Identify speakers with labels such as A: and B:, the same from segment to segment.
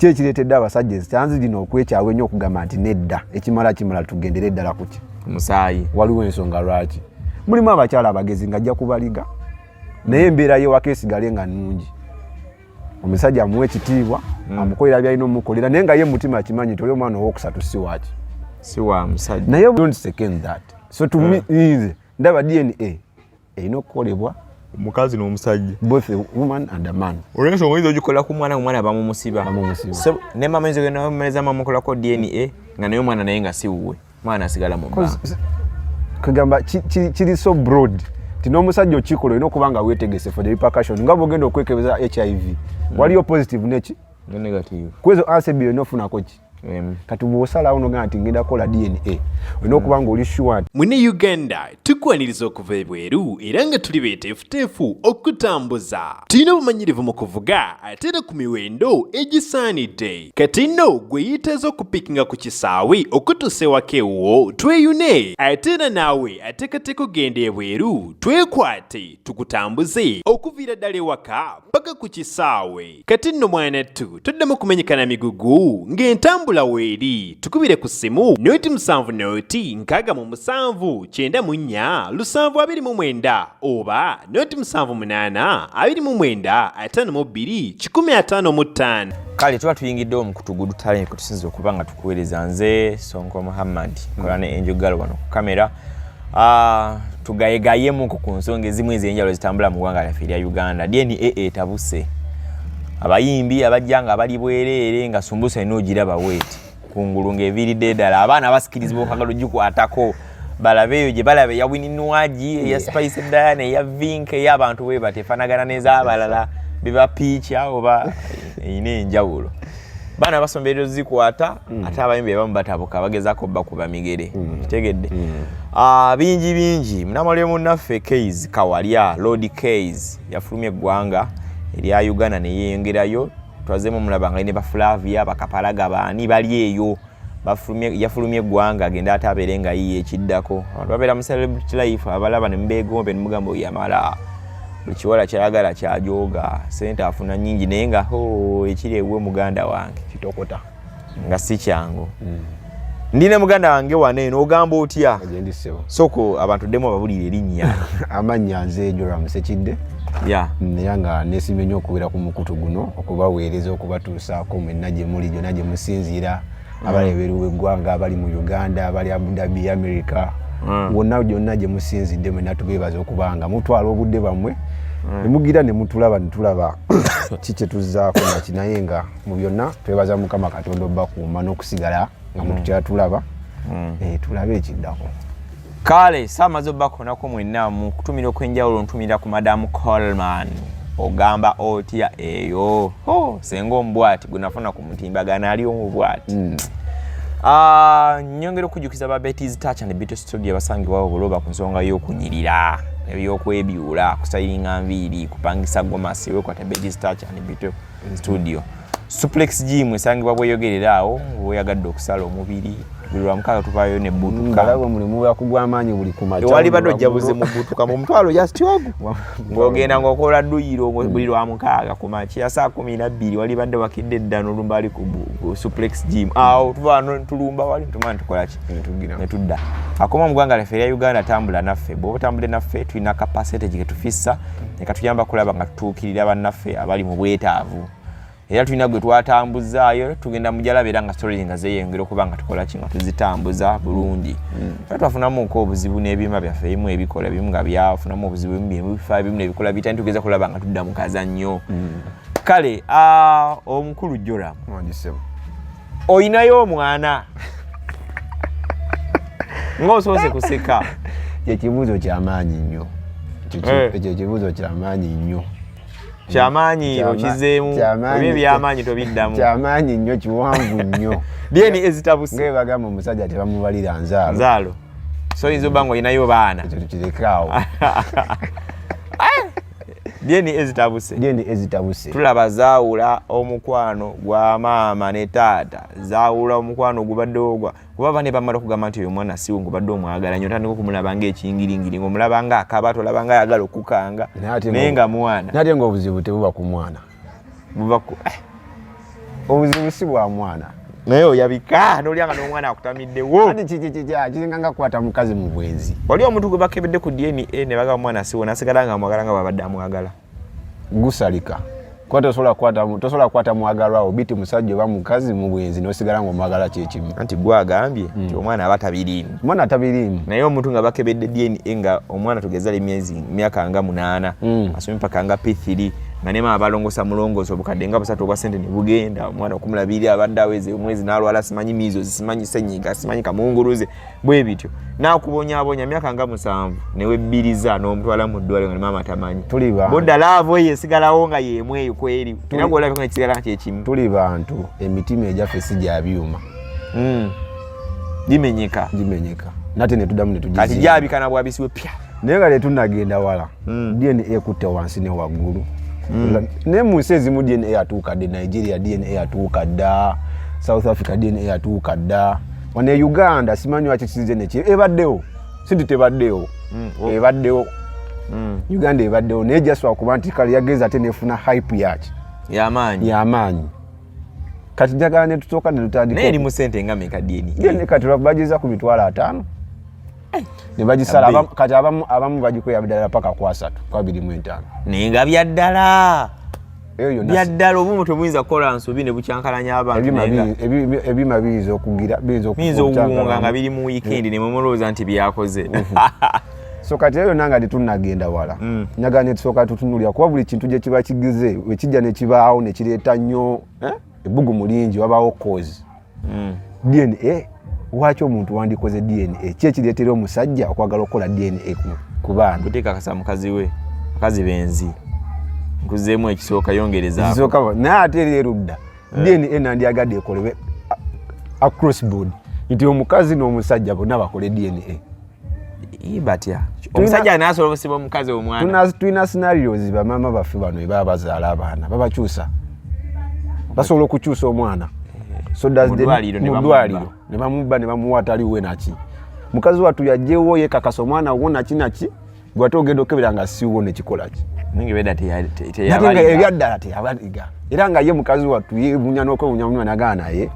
A: Ki ekireetedde abasajja ezitanzi gino okwekyawa ennyo okugamba nti nedda, ekimala kimala, tugendere ddala kuki?
B: Musaayi.
A: Waliwo ensonga lwaki mulimu abakyala abagezi nga ajja kubaliga, naye embeera yewaka esigale nga nnungi, omusajja amuwa ekitiibwa, amukolera byalina omukolera, naye nga ye mutima akimanyi nti oli omwana owokusatu si waki?
B: Si wa musajja.
A: Naye don't second that. So to me, nze ndaba DNA erina okukolebwa
B: omukazi n'omusajja,
A: both a woman and a man.
B: Olwensonga oyinza ogikola ku mwana, omwana bamumusiba.
A: Bamumusiba.
B: So, ne mama oyinza ogenda omumereza mamukolako DNA nga naye omwana, naye nga si wuwe, mwana asigala mu bbanga.
A: Kugamba kiri so broad ti n'omusajja okikola olina okuba nga weetegese for the repercussion, nga bwogenda okwekebeza HIV, waliyo positive neki?
B: No negative.
A: Kwezo answer ebbiri olina ofunako ki? Kati bw'osalawo nogamba nti ngenda kukola DNA, olina okuba nga oli sure nti
C: Mune Uganda, tukwaniriza okuva ebweru era nga tuli beeteefuteefu okutambuza. Tulina obumanyirivu mu kuvuga ate era ku miwendo egisaanidde. Kati nno gwe yeetaaza okupiikinga ku kisaawe okutuusa ewaka ewuwo, tweyune. Ate era naawe ateekateeka okugenda ebweru, twekwate tukutambuze okuviira ddala ewaka paka ku kisaawe. Kati nno mwanattu, toddamu kumenyekana migugu ng'entambula weeri. Tukubire ku ssimu 070 67 94 729 oba 078 29 52 155.
B: Kale tuba tuyingiddewo omukutu Good Talent kutusinza okuba nga tukuweereza. Nze Sonko Muhammad, nkola ne Angel Galo wano ku kamera. Tugayegayemuko ku nsonga ezimu ez'enjawulo zitambula mu ggwanga lyaffe erya Uganda. DNA etabuse abayimbi abajja nga bali bwereere, nga sumbusa erina ogiraba weeti kungulu ng'eviiridde ddala. Abaana basikirizibwa okwagala ogikwatako, balabe eyo gye balaba eya Winnie Nwagi, eya Spice Diana, eya Vink, ey'abantu bwe bati efaanagana n'ez'abalala biba piica oba erina enjawulo. Baana basomberera ozikwata, ate abayimbi abamu batabuka, bagezaako bakuba migere. Kitegedde? Ah, bingi bingi. Munamawulire munnaffe Kays Kawalya, Lord Kays, yafulumya eggwanga erya Uganda neyeyongerayo. Twazeemu omulaba nga ne Baflavia Bakapalaga baani bali eyo. Yafulumye eggwanga agenda ate abeere nga yiye ekiddako. Abantu babeera mu celebrity life, abalaba ne mubeegombe ne mugamba oyamala buli kiwala kyayagala kyajooga, sente afuna nyingi, naye nga ho ekiri ewuwe muganda wange
A: kitokota.
B: Nga si kyangu. Ndi ne muganda wange wano eno. Ogamba otya?
A: Agyendi ssebo.
B: Soko abantu ddemu ababulira erinnya.
A: Amannya nze Joram Sekidde. Era nga nesimye nnyo okubeera ku mukutu guno okubaweereza, okubatuusaako mwenna gye muli, gyonna gye musinziira, abali ebweru w'eggwanga, abali mu Uganda, abali Abu Dhabi, America, wonna gyonna gye musinzidde mwenna tubeebaza okuba nga mutwala obudde bwammwe ne mugira ne mutulaba ne tulaba ki kye tuzzaako naki. Naye nga mu byonna twebaza Mukama Katonda obbakuuma n'okusigala nga mutukyatulaba. Tulabe ekiddako.
B: Kale saamaze obbakonako mwenna mu kutumira okw'enjawulo. Ntumira ku Madamu Coleman, ogamba otya eyo? Oh, senga omubwati gwe nafuna ku mutimbagano ali omubwati. Ah, nyongera okujjukiza ba Betty's Touch and Beauty Studio basangibwawo Buloba ku nsonga y'okunyirira, ebyokwebywula, kusayiringa nviiri, kupangisa gomasi, wekwata Betty's Touch and Beauty Studio. Suplex Gym esangibwa Bweyogerera awo weyagadde okusala omubiri. Buli lwa mukaaga tuvaayo ne butuka.
A: Balaba omulimu bakugwa amaanyi buli ku makya.
B: Ewali badde ojjabuze mu butuka mu mutwalo just ogwo ng'ogenda ng'okola dduyiro buli lwa mukaaga ku makya saa 12, wali badde wakidde edda n'olumba ali ku Suplex Gym awo. Tuva wano tulumba wali tumanya tukola ki?
A: Netugira.
B: Netudda akoma mu ggwanga lyaffe erya Uganda. Tambula naffe. Bw'oba otambudde naffe, tulina ka percentage ketufissa nekatuyamba kulaba nga tutuukirira bannaffe abali mu bwetaavu. Era tulina gwe twatambuzaayo, tugenda mujalaba, era nga stories nga zeeyongera okuba nga tukola ki, nga tuzitambuza bulungi. Era twafunamuko obuzibu n'ebyuma byaffe ebimu ebikola, ebimu nga byafunamu obuzibu, ebimu byebifa, ebimu nebikola bitani. Tugeza kulaba nga tudda mu kazannyo. Kale omukulu Joram,
A: Wangi ssebo.
B: oyinayo omwana? Ng'osoose kuseka.
A: Kyekibuuzo kyamaanyi nnyo.
B: Eh.
A: Ekyo ekibuuzo kyamaanyi nnyo.
B: Kyamaanyi. Okizeemu ebyo ebyamaanyi tobiddamu.
A: Kyamaanyi nnyo, kiwanvu nnyo.
B: DNA ezitabuse.
A: Nga bagamba omusajja tebamubalira nzaalo.
B: Nzaalo. So oyinza obba nga olinayo baana.
A: Ekyo tukirekaawo.
B: DNA ezitabuse.
A: DNA ezitabuse.
B: Tulaba zaawula omukwano gwa maama ne taata, zaawula omukwano gubaddewo gwa kuba bane bamala okugamba nti oyo omwana siwo, ngobadde omwagala nnyo, otandika okumulaba ngaekingiringiri, ngaomulaba nga akaba, tolaba nga ayagala okukanga, naye nga mwana.
A: Naye ate nga obuzibu tebuba ku mwana.
B: Buba ku eh.
A: Obuzibu si bwa mwana.
B: Naye oyabika nolya nga n'omwana akutamiddewo.
A: Ati kiringa nga kukwata mukazi mu bwenzi.
B: Wali omuntu gwe bakebedde ku DNA ne bagamba omwana siwo, nasigala nga amwagala nga bw'abadde amwagala.
A: Gusalika. Kuba tosobola kukwata mwagalwa wo biti musajja oba mukazi mu bwenzi n'osigala ng'omwagala kyekimu.
B: Anti gwe agambye nti omwana aba tabiriimu.
A: Omwana tabiriimu.
B: Naye omuntu nga bakebedde DNA nga omwana tugeza ali myaka nga 8, asomye paka nga P3, nga ne maama balongosa mulongoosa obukadde nga 3 obwa ssente ne bugenda, omwana okumulabirira abadde aweze omwezi n'alwala simanyi measles, simanyi ssenyiga, simanyi kamunguluze, bwe bityo. N'akubonyaabonya myaka nga 7 ne webbiriza n'omutwala mu ddwaliro nga ne maama tamanyi.
A: Tuli bantu.
B: Bodda laavu eyo esigalawo nga y'emu eyo kweri. Era gw'olabika nga kisigala nga kye kimu.
A: Tuli bantu, emitima egyaffe si gya byuma.
B: Gimenyeka.
A: Gimenyeka. Nate ne tuddamu ne
B: Kati
A: tugizimba.
B: gyabika na bwabisiwe pya.
A: Naye nga tetunnagenda wala. DNA ekutte wansi ne waggulu. Naye mu nsi ezimu DNA atuuka dda, Nigeria DNA atuuka dda, South Africa DNA atuuka dda. Wano e Uganda simanyi lwaki kisinze ne ebaddewo. Si nti tebaddewo. Ebaddewo. Uganda ebaddewo naye just lwakuba nti kale yagenze ate nefuna hype yaki.
B: Y'amaanyi.
A: Y'amaanyi. Kati njagala ne tusooka ne tutandika.
B: Naye eri mu ssente nga mmeka DNA?
A: DNA kati bageza ku 50,000. Ne bagisala,
B: Abbe.
A: kati abamu bagikwera ddala paka ku 3, ku 25.
B: Naye nga bya ddala.
A: Eyo yonna
B: Bya ddala, obumu temuyinza kukola nsobi ne bukyankalanya abantu,
A: Ebyuma
B: naye nga
A: ebyuma biyinza okugira, biyinza
B: biyinza okuwunga
A: okukyankalanya.
B: nga biri mu weekend ne mumulowooza nti byakoze.
A: So kati eyo yonna nga tetunnagenda wala. Njagala ne tusooka tutunuulira kuba buli kintu gye kiba kigize, bwe kijja ne kibaawo ne kireeta nnyo, ebbugumu lingi, wabaawo cause. DNA, lwaki omuntu wandikoze DNA? Ki ekireetera omusajja okwagala okukola DNA ku baana?
B: Kuteekakasa mukazi we, bakazi benzi. Nkuzeemu ekisooka, yongerezaako.
A: Ekisooka, naye ate eri erudda. DNA nandyagadde ekolebwe across board, nti omukazi n'omusajja bonna bakole DNA.
B: Ii, batya? Omusajja anaasobola okusiba omukazi omwana?
A: Tulina scenarios bamaama baffe bano bwe baba bazaala abaana babakyusa, basobola okukyusa omwana. So does
B: Mu
A: the
B: ddwaliro ne
A: mu
B: bamubba.
A: ddwaliro ne bamubba ne bamuwa ataliwe naki. Mukazi wattu yajjewo yeekakasa omwana wo naki naki, gwe ate ogenda okebera nga siwo nekikola ki?
B: Ninga ebedda
A: Ate nga
B: teyabaliga.
A: ebyaddala teyabaliga, era nga ye mukazi wattu yeebunya n'okwewunya munywa nagaana naye.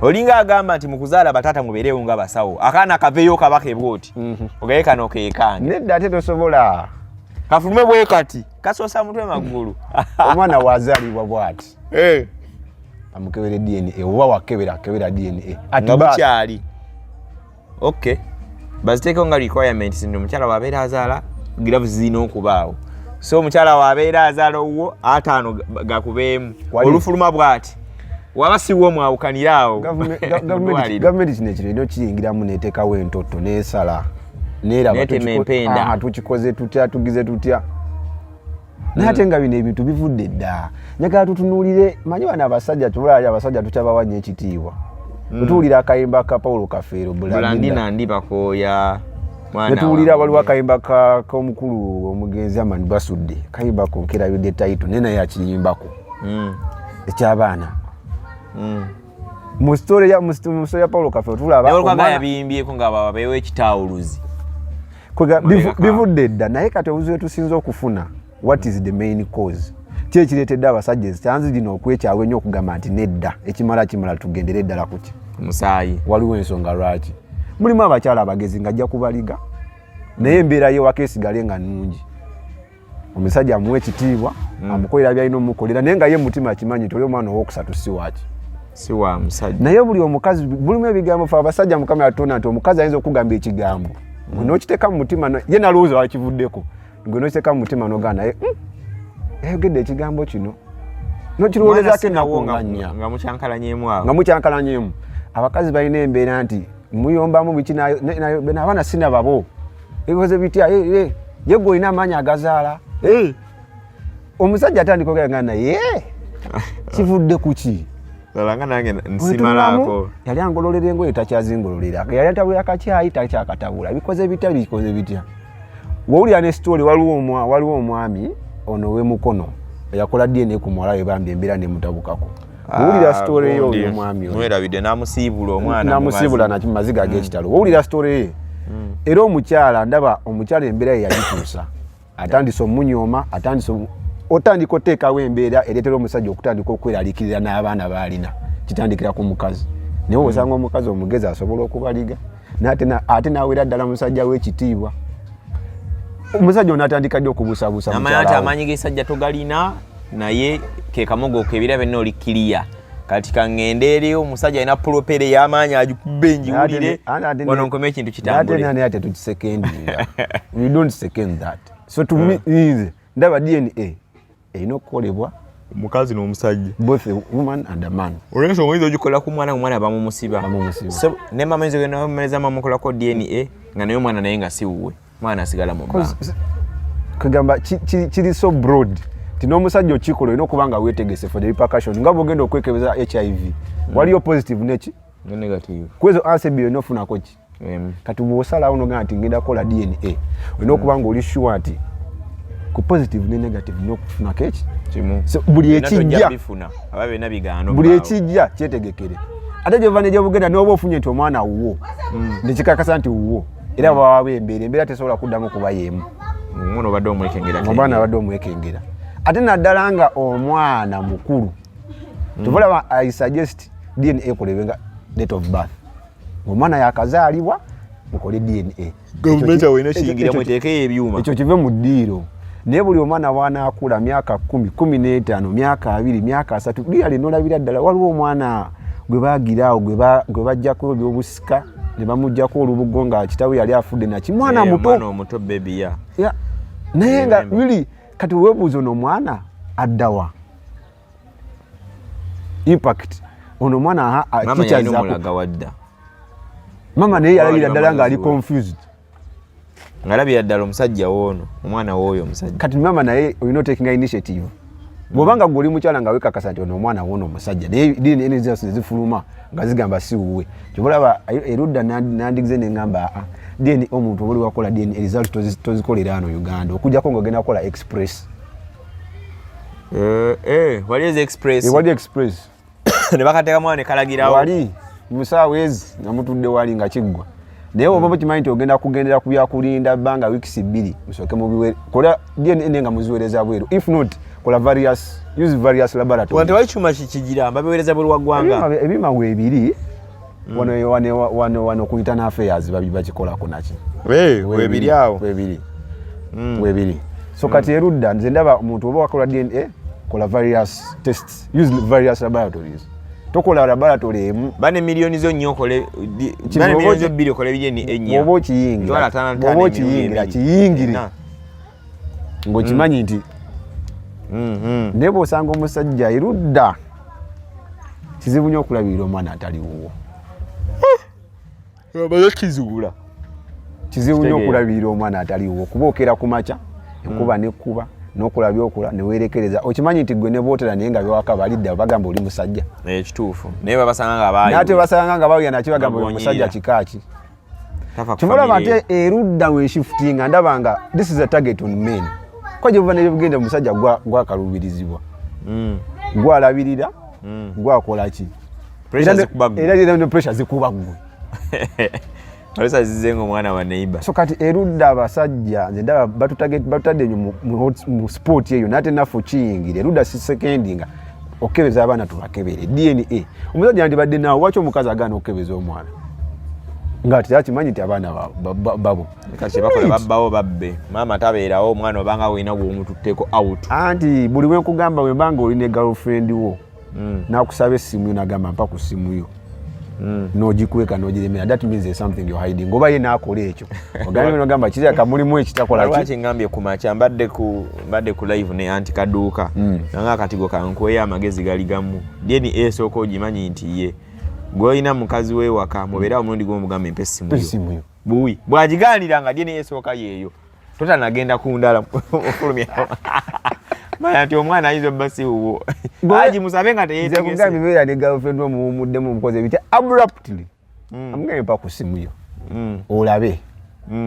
B: Olinga agamba nti mu kuzaala bataata mubeerewo nga basawo, akaana kaveeyo kabake bw'oti, ogaye kano keekange.
A: Nedda, ate tosobola.
B: Kafulume bwe kati kasoosa mutwe magulu.
A: Omwana wazaalibwa bw'ati, amukebere DNA, oba wakebera akebera DNA at
B: Nga
A: birth.
B: bukyali. Okay, baziteekeo nga requirements nti omukyala wabeera azaala gloves zirina okubaawo. So omukyala wabeera azaala owuwo 50 gakubeemu. Olufuluma bw'ati waba siwo mwawukanira awo. Mu ddwaliro.
A: Gavumenti kino ekiro erina okiyingiramu n'eteekawo entotto n'esala neeraba
B: N'etema empenda.
A: Tukikoze tutya, tugize tutya, naye ate nga bino ebintu bivudde dda. Njagala tutunuulire, manyi bano abasajja tubulali, abasajja tukyabawa nnyo ekitiibwa. Tuwulira akayimba ka Paulo Kafeero,
B: Bulandina.
A: Bulandina.
B: Ndi bakooya mwana
A: Netuwulira
B: wange.
A: Waliwo akayimba k'omukulu omugenzi Amani Basudde, kayimba konkerabidde title, naye naye akiyimbako ekyabaana. Mu story ya mu story ya Paulo Kafeero tulaba
B: Naye olukwaga
A: omwana
B: yabiyimbyeko nga babeewo ekitawuluzi.
A: Kwega,
B: Mabega kaabwe.
A: bivudde dda, naye kati obuzibu tusinza okufuna, what is the main cause? Ki ekireetedde abasajja ensanzi gino okwekyawa ennyo okugamba nti nedda, ekimala kimala, tugendere ddala kuki?
B: Musaayi.
A: Waliwo ensonga lwaki mulimu abakyala abagezi nga ajja kubaliga, naye embeera yewaka esigale nga nnungi, omusajja amuwa ekitiibwa, amukolera byalina omukolera, naye nga ye mutima akimanyi nti oli omwana owokusatu si waaki.
B: Si wa musajja.
A: Naye buli omukazi mulimu ebigambo, fe abasajja Mukama yatonda nti omukazi ayinza okugamba ekigambo gwe n'okiteeka mu mutima, ye nalowooza wakivuddeko, gwe n'okiteeka mu mutima nogaa naye, yayogedde ekigambo kino," nokirowolezaako ennaku nga nnya.
B: Nga mukyankalanyemu awo.
A: Nga mukyankalanyemu. Abakazi balina embeera nti muyombamu biki, abaana sina babo, ebikoze bitya, ye gwe olina amaanyi agazaala. Omusajja atandika ogera nga naye kivudde ku ki?
B: Ddala nga nange nsimalaako.
A: Yali angololera engoye takyazingololera, yali atabulira kakyayi takyakatabula, bikoze bitya, bikoze bitya. Wowulira ne story, waliwo omwami ono w'emukono eyakola DNA ku muwala we, bambi embeera nemutabukako. Wowulira story ye, oyo omwami oyo.
B: Mwerabidde n'amusiibula omwana mu
A: Namusiibula
B: mazi.
A: naki mu maziga ag'ekitalo. Wowulira story ye, era omukyala ndaba omukyala embeera ye yagituusa, atandise omunyooma, atandise Otandika oteekawo embeera ereetera omusajja okutandika okweraliikirira n'abaana b'alina. Kitandikira ku mukazi, naye osanga omukazi omugezi asobola okubaliga, ate n'awera ddala musajja w'ekitiibwa. Omusajja ono atandika ddi okubuusabuusa?
B: Amanya nti amaanyi g'esajja togalina, naye ke kamogo kebira byonna oli kiriya. Kati kaŋŋende eri omusajja alina pulopere ey'amaanyi, agikubbe njiwulire, wano nkome ekintu kitambule.
A: Ate ate tukisekendinga, we don't second that. So to me, nze ndaba DNA erina okukolebwa
B: omukazi n'omusajja.
A: Both a woman and a man.
B: Olwensonga oyinza ogikola ku mwana, omwana bamumusiba.
A: Bamumusiba.
B: So, ne mama oyinza ogenda omumereza mamukolako DNA nga naye omwana, naye nga si wuwe, mwana asigala mu bbanga.
A: Kugamba kiri so broad ti n'omusajja okikola olina okuba nga weetegese for the repercussion, nga bwogenda okwekebeza HIV, waliyo positive neki?
B: No negative.
A: Kwezo answer ebbiri olina ofunako ki? Kati bw'osalawo nogamba nti ngenda kukola DNA, olina okuba nga oli sure nti ku positive ne negative olina okufunako eki?
B: Kimu.
A: So, buli
B: Byonna tojja
A: ekijja
B: bifuna aba byonna bigaana
A: buli
B: okubaawo.
A: Ekijja kyetegekere. Ate gyova negyobugenda n'oba ofunye nti omwana wuwo, nekikakasa nti wuwo, era wawawo embeera tesobola kuddamu kuba yeemu.
B: Omwana obadde omwekengera.
A: Omwana abadde omwekengera, ate naddala nga omwana mukulu. Tubulaba, I suggest DNA ekolebwe nga date of birth, omwana yakazaalibwa mukole DNA.
B: Gavumenti awo erina okiyingiramu, eteekeyo ebyuma.
A: Ekyo kive mu ddiiro. Naye buli omwana bwanaakula myaka 10, 15, myaka 20, myaka 30, liyali nolabira ddala waliwo omwana gwe baagira awo gwe bajjako ebyobusika ne bamugjako olubugo nga kitawe yali afudde naki, mwana muto.
B: Omwana omuto, baby ya.
A: Ya. Naye nga
B: Remember.
A: really, kati weebuuza, ono omwana addawa? Impact ono omwana aha
B: Mama yalina
A: kikyazaako.
B: omulaga wadda.
A: Mama naye yalabira ddala ng'ali
B: Bamuzuula.
A: confused.
B: Ng'alabira ddala omusajja woono, omwana w'oyo omusajja.
A: Kati mama naye olina otakinga initiative. Bw'obanga gwe oli mukyala nga wekakasa nti ono omwana woono omusajja, naye DNA results zifuluma nga zigamba si wuwe, kyobulaba erudda nandigize neŋŋamba, aa, DNA, omuntu oba oli wakola DNA result tozikolera ano Uganda, okujjako ng'ogenda kukola express.
B: Eh, wali ezi express.
A: Ewali express.
B: Ne bakateekamu awo ne kalagirawo.
A: Wali musaawa ezi nga mutudde wali nga kiggwa, naye oba kimanyi nti ogenda kugendera ku byakulinda bbanga weeks 2, musooke mubiwe kola DNA nga muziweereza bweru. If not, kola various, use various laboratories.
B: Wano tewali kyuma kikigira babiweereza bweru wa ggwanga?
A: Ebyuma weebiri wano, wano, wano, wano ku internal affairs bakikolako naki.
B: Weebiri awo.
A: Weebiri, weebiri. So kati erudda nze ndaba omuntu oba wakola DNA, kola various tests, use various laboratories, tokola laboratory emu.
B: Bane miliyoni zo nnyo okole bane miliyoni zo 2 okole ebiri ennya.
A: Bw'oba okiyingira,
B: Mitwalo ataano ataano
A: bw'oba
B: emirundi
A: okiyingira,
B: ebiri.
A: kiyingire
B: Ena.
A: ng'okimanyi nti naye bw'osanga omusajja erudda, kizibu nnyo okulabirira omwana atali wuwo.
B: Omaze kizuula.
A: Kizibu nnyo
B: Kitegeera.
A: okulabirira omwana atali wuwo, kuba okeera ku makya, enkuba nekkuba, nokola byokola newerekereza, okimanyi nti gwe ne bootera, naye nga bewaka balidda bagamba oli musajja.
B: Ekituufu, naye babasanga nga baayi.
A: Naye ate basanga nga bawuya naki, bagamba oyo
B: Bagonyirira.
A: musajja kikaaki.
B: Tafa ku
A: Kyova
B: family.
A: ate erudda weshiftinga, ndaba nga this is a target on men, kwa gyebuva nebugenda omusajja gwakaluubirizibwa, gwalabirira, gwakola ki.
B: Pressure zikuba ggwe.
A: Era ne pressure zikuba ggwe.
B: Pressure zize ng'omwana wa neighbor.
A: So kati erudda abasajja nze ndaba batutadde nnyo mu sport eyo, naye ate naffe kiyingire erudda si secondinga okukebeza abaana, tubakebere DNA. Omusajja yandibadde naawe, waki omukazi agaana okukebeza omwana nga teyakimanyi nti abaana babo?
B: Kati kyebakola, babbawo babbe, maama tabeerawo, omwana obanga wina gwomututteko out.
A: Anti buli wenkugamba, wembanga oli ne girlfriend wo, nakusaba essimu yo, nagamba mpa ku ssimu yo, nogikweka nogiremera, that means there's something you're hiding. Oba ye nakola ekyo, ogambye nogamba kireka mulimu ekitakola ki.
B: Lwaki ngambye ku makya mbadde ku live ne anti kaduuka, nanga akatigo kankweyo amagezi gali gamu. DNA esooka ogimanyi nti ye gwolina mukazi wewaka, mubeere omulundi gumu, mugambe mpa essimu yo.
A: Essimu yo.
B: Buwi bwagigaanira nga DNA esooka yeeyo, totanagenda ku ndala ofulumya, manya nti omwana ayinza obba si wuwo. Agimusabe nga
A: Nze
B: teyetegese.
A: kugambye, beera ne girlfriend wo, muwumuddemu, mukoze ebitya, abruptly amugambye mpa ku ssimu yo olabe,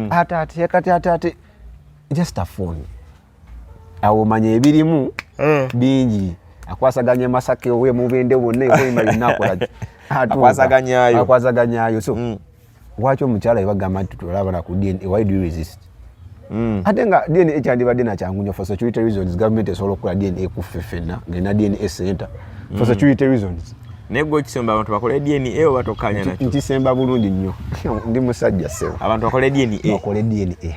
A: ate ate kati ate ate just a phone, awo omanya ebirimu bingi. Akwasaganya Masaka, owe Mubende wonna, ekoyima yonna, akola ki? Atuuka.
B: Akwasaganyayo.
A: Akwasaganyayo. So lwaki omukyala ebagamba nti tulaba na ku DNA, why do you resist? Ate nga DNA kyandibadde nakyangu nnyo. For security reasons, government esobola okukola DNA kuffe ffenna ng'erina DNA center for security reasons.
B: Naye gwe okisemba abantu bakole DNA oba tokkanya nakyo?
A: Nkisemba bulungi nnyo, ndi musajja, ssebo.
B: Abantu bakole DNA?
A: Bakole DNA.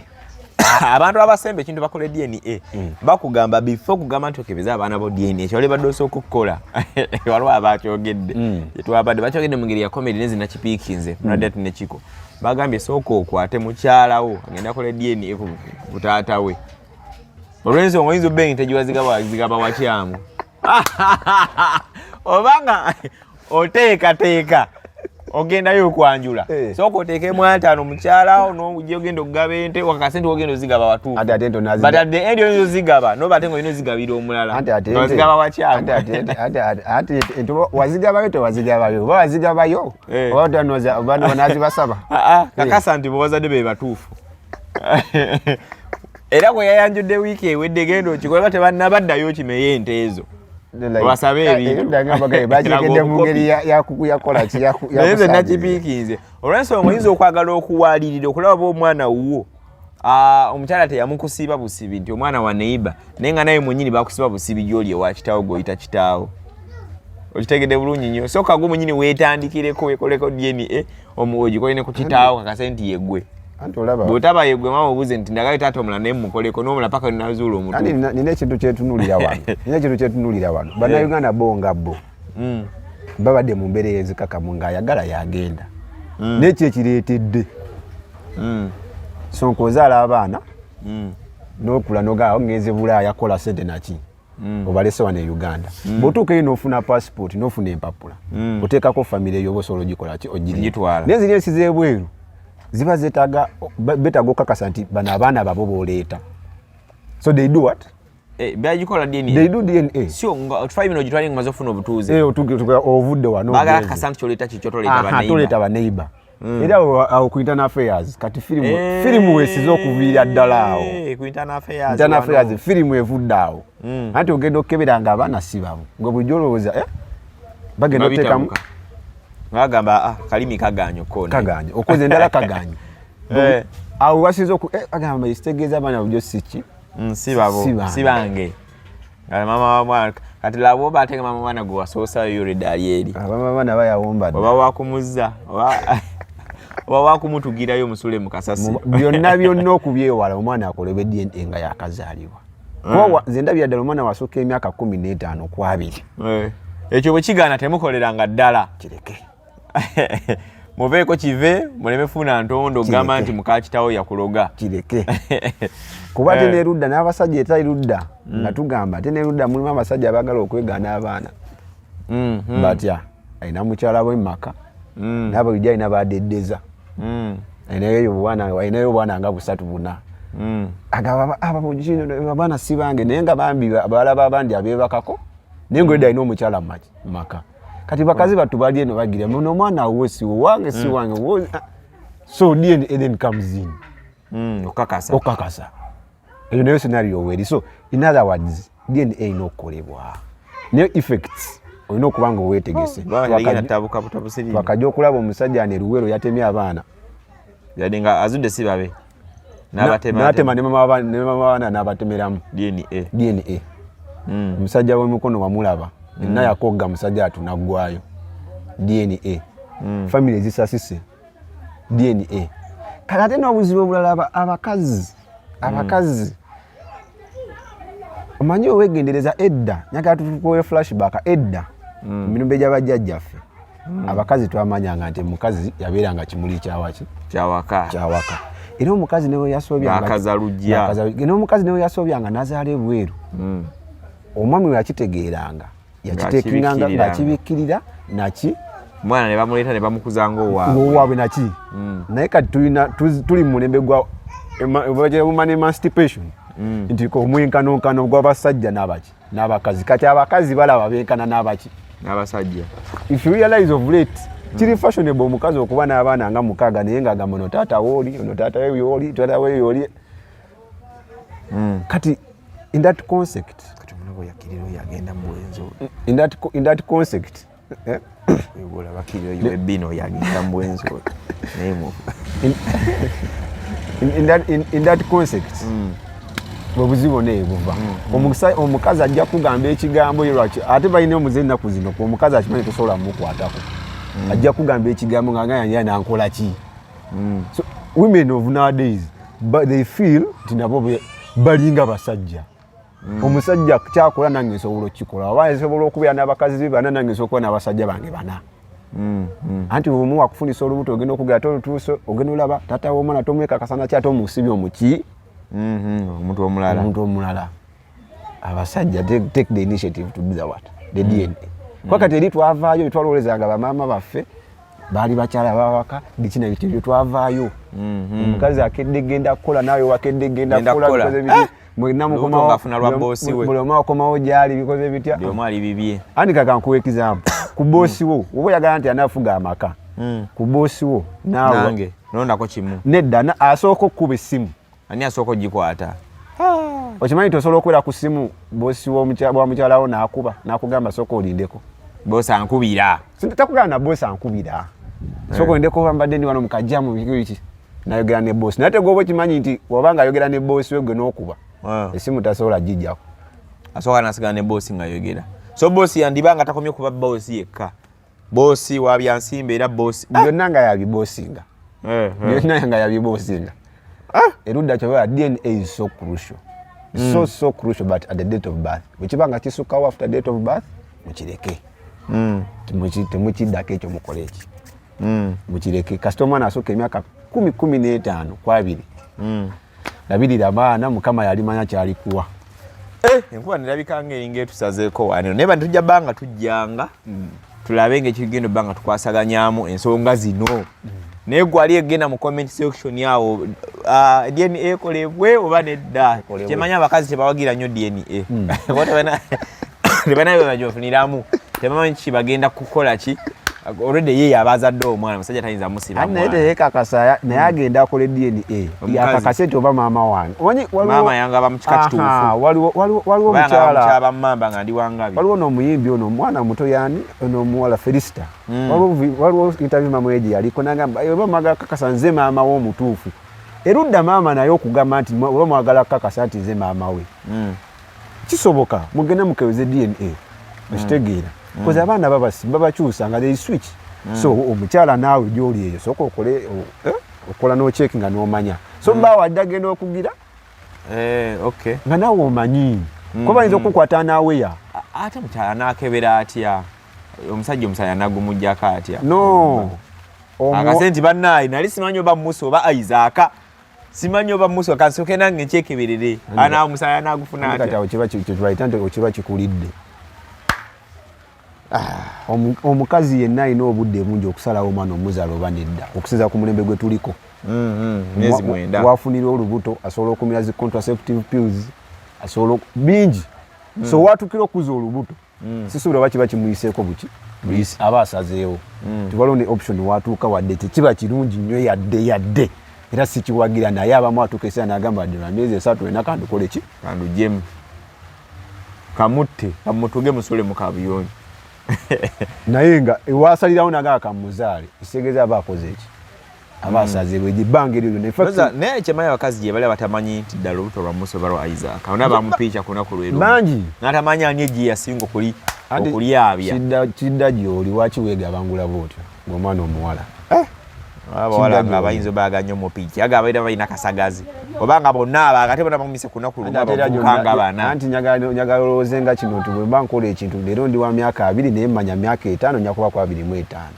B: Abantu abasemba ekintu bakole DNA, bakugamba before okugamba nti okebeza abaana bo DNA, kyoli badde osooka okukola, waliwo abakyogedde, twabadde bakyogedde mu ngeri ya comedy, nezi nakipiikinze mradati nekiko bagambye sooka okwate mukyalawo agenda akole DNA ku taata we, olw'ensonga oyinza obbengi tegiwazigaba wakyamu, obanga oteekateeka ogendayo okwanjula. Sooka oteekemu 50 mukyalawo nojja ogenda okugaba ente, wakakase nti ogenda ozigaba watuufu.
A: Ate ate nto
B: But at the end oyinza ozigaba noba ate nga olina ozigabira omulala.
A: Ante ate ente
B: Ozigaba wakyamu.
A: Ate ente wazigabayo, tewazigabayo, oba wazigabayo, oba tanoza, oba nazibasaba.
B: Ah, ah, kakasa nti bwebazadde be batuufu, era bwe yayanjudde wiiki ewedde, genda okikola ba tebannabaddayo okimeye ente ezo. Obasabe ebintu.
A: Bakirekedde mu ngeri yakuyakola ki.
B: Naye nze nakipiikinze olw'ensonga oyinza okwagala okuwalirira okulaba oba omwana wuwo, omukyala teyamukusiba busibi nti omwana wa neighbor, naye nga naye mwennyini bakusiba busibi gy'oli ewa kitaawo gw'oyita kitaawo. Okitegedde bulungi nnyo. Sooka gwe mwennyini weetandikireko, weekoleko DNA, ogikole ne ku kitaawo, kakase nti yeggwe.
A: Anti olaba
B: Bw'otaba yeggwe, mama obuuze nti ndagayo taata omulala, naye mukoleko n'omulala paka nazuula
A: Anti
B: omutuufu.
A: Nina ekintu kyetunuulira wano, nina ekintu kyetunuulira wano. Bannayuganda bo nga bo babadde mu mbeera ey'enzikakamu, ng'ayagala yagenda, naye ki ekireetedde sonka ozaala abaana n'okula nogaa ngenze Bulaaya kola sente naki, obalese wano e Uganda. Bw'otuuka eyo n'ofuna passport, n'ofuna empapula, oteekako famire eyo, oba osobola ogikola ki,
B: Ogitwala.
A: ogirina. Naye ziri ensi z'ebweru ziba zeetaaga, betaaga okukakasa nti bano abaana babo b'oleeta, so they do what?
B: Eh, bagikola
A: They
B: DNA.
A: do DNA.
B: Sio nga otwaye bino, ogitwale nga omaze ofuna obutuuze.
A: Eh, ovudde wano,
B: Baagala
A: ogenze.
B: kakasa nti kyoleeta kikyo, toleeta
A: Aha,
B: baneighbor.
A: toleeta baneighbor. Era awo ku internal affairs kati firimu, firimu wesize okuviira ddala awo.
B: Ku internal affairs
A: Internal
B: wano.
A: affairs, firimu evudde awo. Anti ogenda okukebera nga abaana si babo, gwe bulijjo olowooza, bagenda oteekamu.
B: Babitabuka. Bagamba, ah, kalimi kaganye okkoona.
A: Kaganye okoze endala, kaganye. Awo wasinze oku agamba kitegeeza abaana bulijjo si ki?
B: Si babo.
A: Si bange.
B: Si bange. Nga mama wa mwana kati laba oba ate nga mama mwana gwe wasoosayo already ali eri.
A: Abama abaana bayawumba dda.
B: Oba wakumuzza oba wakumutugirayo musule mu kasasi.
A: Byonna byonna okubyewala, omwana akolebwe DNA nga yakazaalibwa. Kuba nze ndabira ddala omwana wasooka emyaka 15 ku 20.
B: Ekyo bwe kigaana, temukoleranga ddala.
A: Kireke.
B: Muveeko kive, muleme funa ntondo ogamba nti muka kitawo yakuloga.
A: Kireke, kuba ate nerudda n'abasajja etali ludda nga tugamba, ate nerudda mulimu abasajja abaagala okwegaana abaana. Batya alina mukyala we maka, nabalijja alina badeddeza, alinayo obwana, alinayo obwana nga busatu buna. Agamba abaana si bange, naye nga bambi balaba abandi abeebakako, naye ngaolidde alina omukyala mu maka. Kati bakazi battu bali eno bagira muno, omwana wo si wange, si wange ah. So DNA then comes in.
B: Okakasa.
A: Okakasa eyo nayo scenario weri. So in other words, DNA erina okukolebwa, naye effects olina okuba nga oweetegese.
B: Tabuka butabusiri.
A: Twakajja okulaba omusajja ano eruwero yatemye abaana.
B: Yadde nga azudde si babe, n'abatema.
A: N'atema ne mama w'abaana n'abatemeramu.
B: DNA.
A: DNA. Omusajja w'emikono wamulaba enna yakogga musajja atunaggwayo DNA. Famire ezisasise DNA. Kale ate n'obuzibu obulala, abakazi omanyi owegendereza edda, nyagala tutukowe flashback edda mu mirembe gy'abajjajjaffe. Abakazi twamanyanga nti omukazi yabeeranga kimuli kyawaki?
B: Kyawaka.
A: Kyawaka. Era omukazi newe yasobyanga
B: N'akaza luggya.
A: N'omukazi newe yasobyanga nazaala ebweru, omwami we yakitegeeranga, yakiteekinganga ng'akibikkirira naki.
B: Omwana ne bamuleeta ne bamukuza ng'owaabwe.
A: Ng'owaabwe naki. Naye kati tulina tuli mu mulembe gwa woman emancipation, nti omwenkanonkano gw'abasajja n'abaki n'abakazi. Kati abakazi balaba benkana n'abaki?
B: N'abasajja.
A: If you realize, of late kiri fashionable omukazi okuba n'abaana nga mukaaga, naye ng'agamba ono taata wooli, ono taata we yooli, taata we yooli. Kati in that concept,
B: Kati omulaba oyakirira oyo agenda mu bwenzi.
A: In that concept, eh?
B: Olaba kirira oyo ebbina oyo agenda mu bwenzi oyo naye mu
A: In that concept, bwe buzibu naye buva. Omukazi ajja kugamba ekigambo ye lwaki ate balina omuze ennaku zino, ku omukazi akimanyi tosobola mukwatako, ajja kugamba ekigambo nga nga nankola ki. So women of nowadays, but they feel nti nabo balinga basajja. Omusajja kyakola nange nsobola okukikola, oba nsobola okubeera n'abakazi be bana, nange nsobola okuba n'abasajja bange bana. Anti omu akufunisa olubuto, ogenda okugera ate olutuuse ogenda olaba taata w'omwana tomwekakasa naki, ate omusibye omuki?
B: Omuntu omulala.
A: Omuntu omulala. Abasajja take the initiative to do the what, the DNA. Kuba kati eri twavaayo betwalowolezanga bamaama baffe baali bakyala babaka biki na biki, ebyo twavaayo. Omukazi akedde genda kukola, naawe wakedde genda
B: Genda
A: kukola,
B: kukola.
A: bikoze biti, mwenna
B: Olubuto
A: mukomawo.
B: ng'afuna lwa boss we.
A: Buli omu akomawo gyali, bikoze bitya.
B: Buli omu ali bibye.
A: Andi kaka nkuwa example ku boss wo, oba oyagala nti anaafuga amaka, ku boss wo naawe.
B: Nange nondako kimu.
A: Nedda, asooka okkuba essimu.
B: Ani asooka ogikwata?
A: Okimanyi tosobola okubeera ku ssimu, boss wa mukyalawo n'akuba n'akugamba sooka olindeko.
B: Boss ankubira.
A: Takugamba na boss ankubira, sooka olindeko, oba mbadde ndi wano mukajjamu biki biki, nayogera ne boss. Naye tegoba okimanyi nti oba nga ayogera ne boss we, gwe n'okuba essimu tasobola gijjako.
B: Asooka nasigala ne boss ngayogera. So boss yandiba nga takomye kuba boss yekka, boss wa byansimba era boss.
A: Byonna nga yabibosinga. Byonna nga yabibosinga. Erudda kyoba DNA is so crucial, so so crucial, but at the date of birth, bwekiba nga kisukkawo after date of birth, mukireke. Temukiddako ekyo, mukole eki, mukireke. Kasita omwana asooka emyaka 10, 15 ku 20, labirira abaana, Mukama yalimanya kyalikuwa.
B: Enkuba nerabika nga eringa etusazeeko wano, naye bano tujja bbanga tujjanga tulabe nga ekigenda obba nga tukwasaganyamu ensonga zino. Naye gwali egenda mu comment section awo, DNA ekolebwe oba nedda?
A: Ekolebwe.
B: Kyemanyi abakazi tebawagira nnyo DNA. Kuba tebalina bwe bajofuniramu, tebamanyi ki bagenda kukola ki. Already ye yabazadde omwana, musajja tayinza musiba
A: Ate naye
B: mwana.
A: teyekakasa, naye agenda akole DNA.
B: Omukazi.
A: Akakase nti oba maama wange. Omanyi
B: Maama yangaba mu kika kituufu.
A: Waliwo
B: Oba yangaba
A: omukyala
B: mukyaba mmamba nga ndi wangabi.
A: Waliwo n'omuyimbi ono omwana muto, yani ono omuwala Felista. Waliwo interview maama we gye yaliko nagamba, "Eh, oba mwagala kakasa nze maama we omutuufu." Erudda maama naye okugamba nti oba mwagala kakasa nti nze maama we, kisoboka mugende mukebeze DNA, okitegeera? Kozi abaana babakyusa nga they switch. So omukyala naawe gyoli eyo, sooka okole okola nocheki nga nomanya. So mbaawo adde agenda okugira nga naawe omanyi, kuba bayinza okukwata naaweya.
B: Ate mukyala nakebera atya omusajja? Omusajja nagumugjako atya?
A: No.
B: Akase nti bannaayi nali simanyi oba Musa oba Isaaka, simanyi oba Musa, kansooke nange nkyekeberere. Ana omusajja anagufuna
A: Kati
B: atya?
A: Awo kiba kyetubayita nti okiba kikulidde. Omukazi yenna alina obudde bungi okusalawo omwana omuzaala oba nedda, okusinza ku mulembe gwe tuliko.
B: Myezi 9.
A: Wafunira olubuto asobola okumira zi contraceptive pills, asobola bingi. So watukira okuza olubuto, sisuubira oba kiba kimuyiseeko buki buyisi, aba asazeewo. Tiwaliwo ne option watuuka, wadde tekiba kirungi nnyo, yadde era sikiwagira, naye abamu atuuka eseera n'agamba wadde lwa myezi 3 ena kandukole ki?
B: Kandujemu kamutte, kamutuge, musule mu kabuyonjo.
A: Naye nga ewasalirawo nagamba kamuzaale, ekitegeeza aba akoze eki, aba asazeewo egyo ebbanga eryo lyonna. In fact,
B: Naye kyemanyi abakazi gye bali abatamanyi nti ddala olubuto lwa Musa oba lwa Isaac, ona bamupiica ku lunaku lwe lumu.
A: Bangi.
B: N'atamanyi ani egye yasinga
A: Anti
B: okulyabya.
A: Kidda gy'oli, waki weegabangula bw'otyo ng'omwana omuwala?
B: Abawala
A: Kidda
B: nga
A: gy'oli.
B: bayinza obaaga nnyo mupiiki aga abaira balina kasagazi, oba nga bonna abaga ate bonna bamumise ku lunaku lumu.
A: Ate era
B: abavubuka
A: gyonna-
B: nga bana.
A: Anti njagala olowooze nga kino nti bwe mba nkola ekintu leero ndi wa myaka 20, naye mmanya myaka 5 nja kuba ku 25.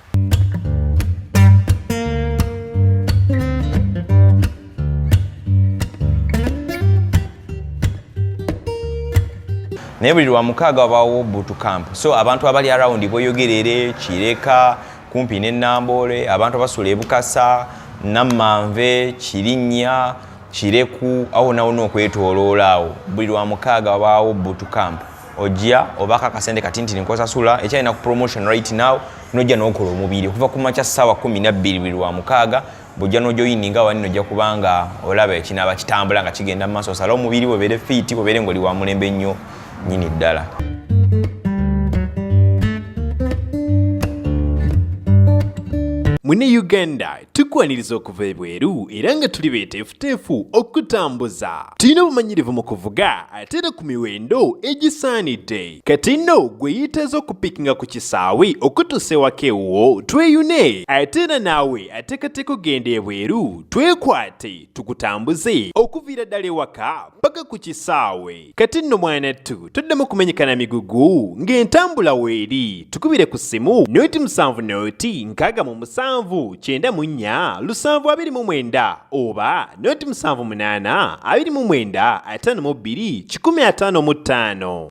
B: Naye buli lwa mukaaga wabaawo boot camp, so abantu abali around Bweyogerere, Kireka, kumpi ne Namboole, abantu abasula ebukasa, Nammanve, Kirinnya, Kireku, awo nawona okwetoloola awo, buli lwa mukaaga wabaawo boot camp. Ojja obaako akasente katintini nkosasula ekyalina ku promotion right now, nojja n'okola omubiri okuva ku makya ssaawa 12 buli lwa mukaaga. Bw'ojja n'ojoyininga wani, nojja kubanga olaba ekinaaba kitambula nga kigenda mu maaso, osale omubiri webeere fiiti, webeere ng'oli wa mulembe nnyo nnyini ddala.
C: Munnayuganda tukwaniriza okuva ebweru era nga tuli beeteefuteefu okutambuza. Tulina obumanyirivu mu kuvuga ate era ku miwendo egisaanidde. Kati nno gwe yeetaaza okupikinga ku kisaawe okutuusa ewaka ewuwo tweyune ate era naawe ateekateeka okugenda ebweru twekwate tukutambuze okuviira ddala ewaka paka ku kisaawe. Kati nno mwanattu toddamu kumenyeka na migugu ng'entambula weeri. Tukubire ku ssimu noti 7 noti 67 94 729 oba noti 7 8 29 52 155.